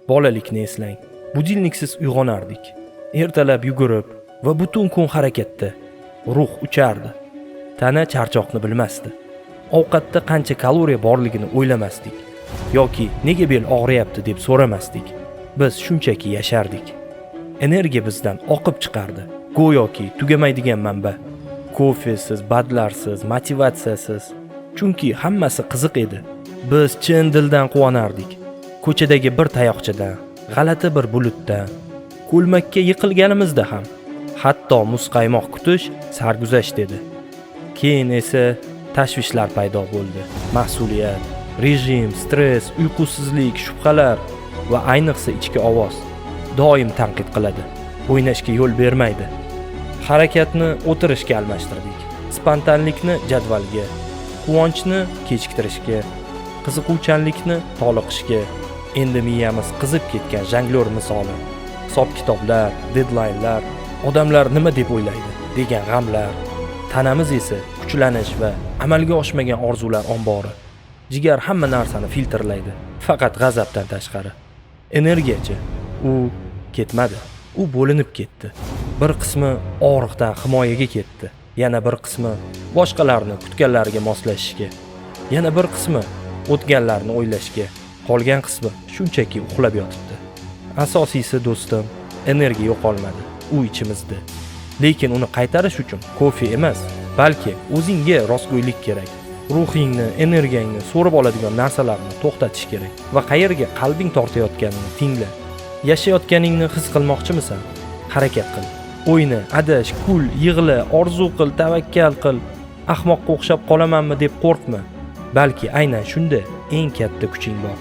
Bolalikni eslang. Budilniksiz uyg'onardik. Ertalab yugurib va butun kun harakatda. Ruh uchardi. Tana charchoqni bilmasdi. Ovqatda qancha kaloriya borligini o'ylamasdik yoki nega bel og'riyapti deb so'ramasdik. Biz shunchaki yashardik. Energiya bizdan oqib chiqardi, go'yoki tugamaydigan manba. Kofesiz, badlarsiz, motivatsiyasiz. Chunki hammasi qiziq edi. Biz chin dildan quvonardik. Ko'chadagi bir tayoqchadan, g'alati bir bulutdan, ko'lmakka yiqilganimizda ham, hatto muzqaymoq kutish sarguzasht edi. Keyin esa tashvishlar paydo bo'ldi. Mas'uliyat, rejim, stress, uyqusizlik, shubhalar va ayniqsa ichki ovoz doim tanqid qiladi, o'ynashga yo'l bermaydi. Harakatni o'tirishga almashtirdik. Spontanlikni jadvalga, quvonchni kechiktirishga, qiziquvchanlikni toliqishga. Endi miyamiz qizib ketgan jonglyor misoli. Hisob-kitoblar, deadlinelar, odamlar nima deb o'ylaydi degan g'amlar, tanamiz esa kuchlanish va amalga oshmagan orzular ombori. Jigar hamma narsani filtrlaydi, faqat g'azabdan tashqari. Energiyachi, u ketmadi, u bo'linib ketdi. Bir qismi og'riqdan himoyaga ketdi, yana bir qismi boshqalarni kutganlariga moslashishga, yana bir qismi o'tganlarni o'ylashga, qolgan qismi shunchaki uxlab yotibdi. Asosiysi, do'stim, energiya yo'qolmadi, u ichimizda. Lekin uni qaytarish uchun kofe emas, balki o'zingga rostgo'ylik kerak. Ruhingni, energiyangni so'rib oladigan narsalarni to'xtatish kerak va qayerga qalbing tortayotganini tingla. Yashayotganingni his qilmoqchimisan? Harakat qil. O'yna, adash, kul, yig'la, orzu qil, tavakkal qil. Ahmoqqa o'xshab qolamanmi deb qo'rqma. Balki aynan shunda eng katta kuching bor.